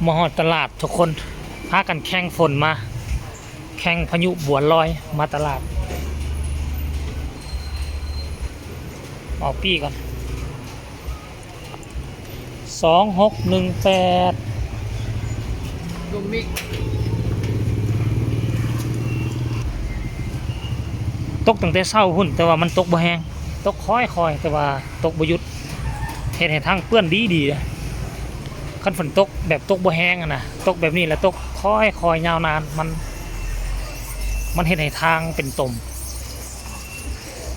ມາຮອດຕະຫຼາດທຸກຄົນ ພາກັນແຂ່ງຝົນມາ ແຂ່ງພາຍຸບົວລອຍມາຕະຫຼາດ. ເອົາປີ້ກ່ອນ ສອງຫົກໜຶ່ງແປດ ລົມມິກ ຕົກຕັ້ງແຕ່ເຊົ້າພຸ້ນ ແຕ່ວ່າມັນຕົກບໍ່ແຮງ ຕົກຄ່ອຍໆ ແຕ່ວ່າຕົກບໍ່ຢຸດ ເຮັດໃຫ້ທາງເປື້ອນດີໆ ເດ້. ຄັນຝົນຕົກແບບຕົກບໍ່ແຮງຫັ້ນນະ ຕົກແບບນີ້ແລ້ວຕົກຄ່ອຍໆ ຍາວນານ ມັນ ມັນເຮັດໃຫ້ທາງເປັນຕົມ.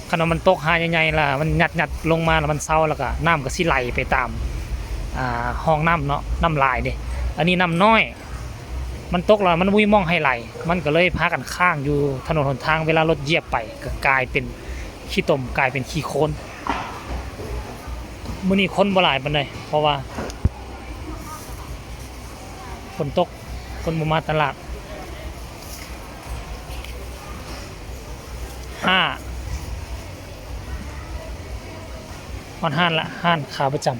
ຄັນວ່າມັນຕົກຫາໃຫຍ່ໆ ລະມັນຍັດໆ ລົງມາ ລະມັນເຊົາ ລະກະນ້ຳກະຊິໄຫຼໄປຕາມ ອ່າ ຮ່ອງນ້ຳເນາະ ນ້ຳຫຼາຍເດ້. ອັນນີ້ນ້ຳນ້ອຍ ມັນຕົກແລ້ວມັນບໍ່ມີໝ່ອງໃຫ້ໄຫຼ ມັນກະເລີຍພາກັນຄ້າງຢູ່ຖະໜົນຫົນທາງ ເວລາລົດຢຽບໄປກະກາຍເປັນຂີ້ຕົມ ກາຍເປັນຂີ້ໂຄນ. ມື້ນີ້ຄົນບໍ່ຫຼາຍປານໃດ ເພາະວ່າຝົນຕົກ ຄົນບໍ່ມາຕະຫຼາດ. ຫ້າ ຮອດຮ້ານລະ ຮ້ານຂາປະຈຳ.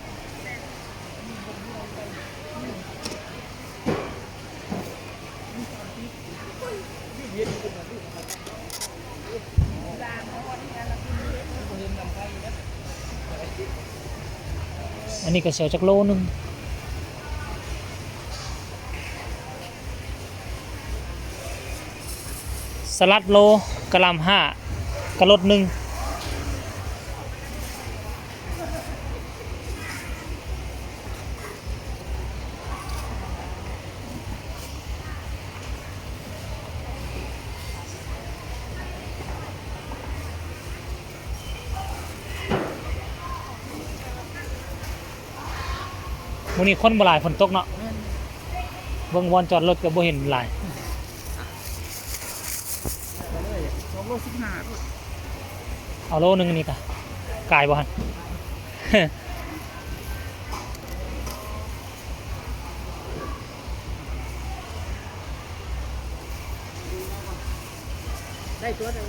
ອັນນີ້ກະຊິເອົາຈັກໂລໜຶ່ງ. ສະຫຼັດໂລ ກະຫຼ່ຳຫ້າ ກະລົດໜຶ່ງ. ມື້ນີ້ຄົນບໍ່ຫຼາຍ ຝົນຕົກເນາະ. ແມ່ນ. ເບິ່ງບ່ອນຈອດລົດກະບໍ່ເຫັນຫຼາຍ. ສອງໂລສິບຫ້າ ເອົາໂລໜຶ່ງນີ້ກະກາຍບໍ່ຫັ້ນ. ໄດ້ຕົວໜຶ່ງ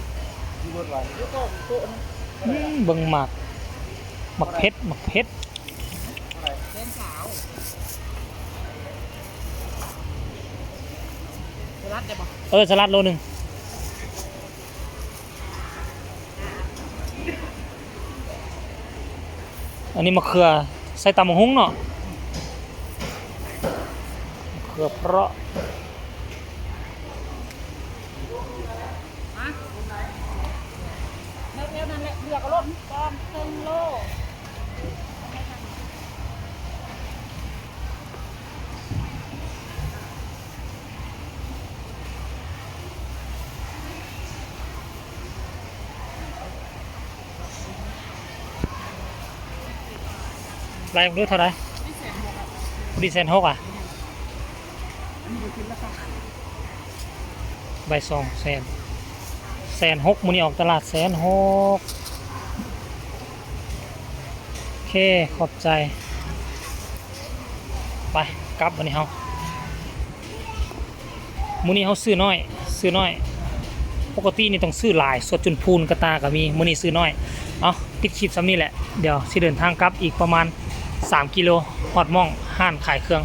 ຢູ່ລົດວ່າ ຢູ່ກ້ອງໂຕະນະ. ອືມ ເບິ່ງໝາກ ໝາກເຜັດ ໝາກເຜັດ. ແສນຊາວ ສະຫຼັດໄດ້ບໍ່? ເອີ ສະຫຼັດໂລໜຶ່ງ. ອັນນີ້ມະເຂືອໃສ່ຕຳບັກຫຸ່ງເນາະ ມະເຂືອເປາະ. ຮະ ແຖວໆ ນັ້ນແຫຼະ ເລືອກເອົາໂລດ ກ່ອນເຄິ່ງໂລ. ໄລ່ເບິ່ງດູເທົ່າໃດ? ພໍດີແສນຫົກອະ ໃບສອງແສນ ແສນຫົກ ມື້ນີ້ອອກຕະຫຼາດແສນຫົກ. ໂອເຄ ຂອບໃຈ. ໄປ ກັບບາດນີ້ເຮົາ. ມື້ນີ້ເຮົາຊື້ນ້ອຍ ຊື້ນ້ອຍ. ປົກກະຕິນີ້ຕ້ອງຊື້ຫຼາຍ ສວດຈົນພູນກະຕ່າກະມີ. ມື້ນີ້ຊື້ນ້ອຍ. ເອົາ ປິດຄລິບສ່ຳນີ້ແຫຼະ. ດຽວຊິເດີນທາງກັບອີກປະມານສາມກິໂລ ຮອດໝ່ອງຮ້ານຂາຍເຄື່ອງ.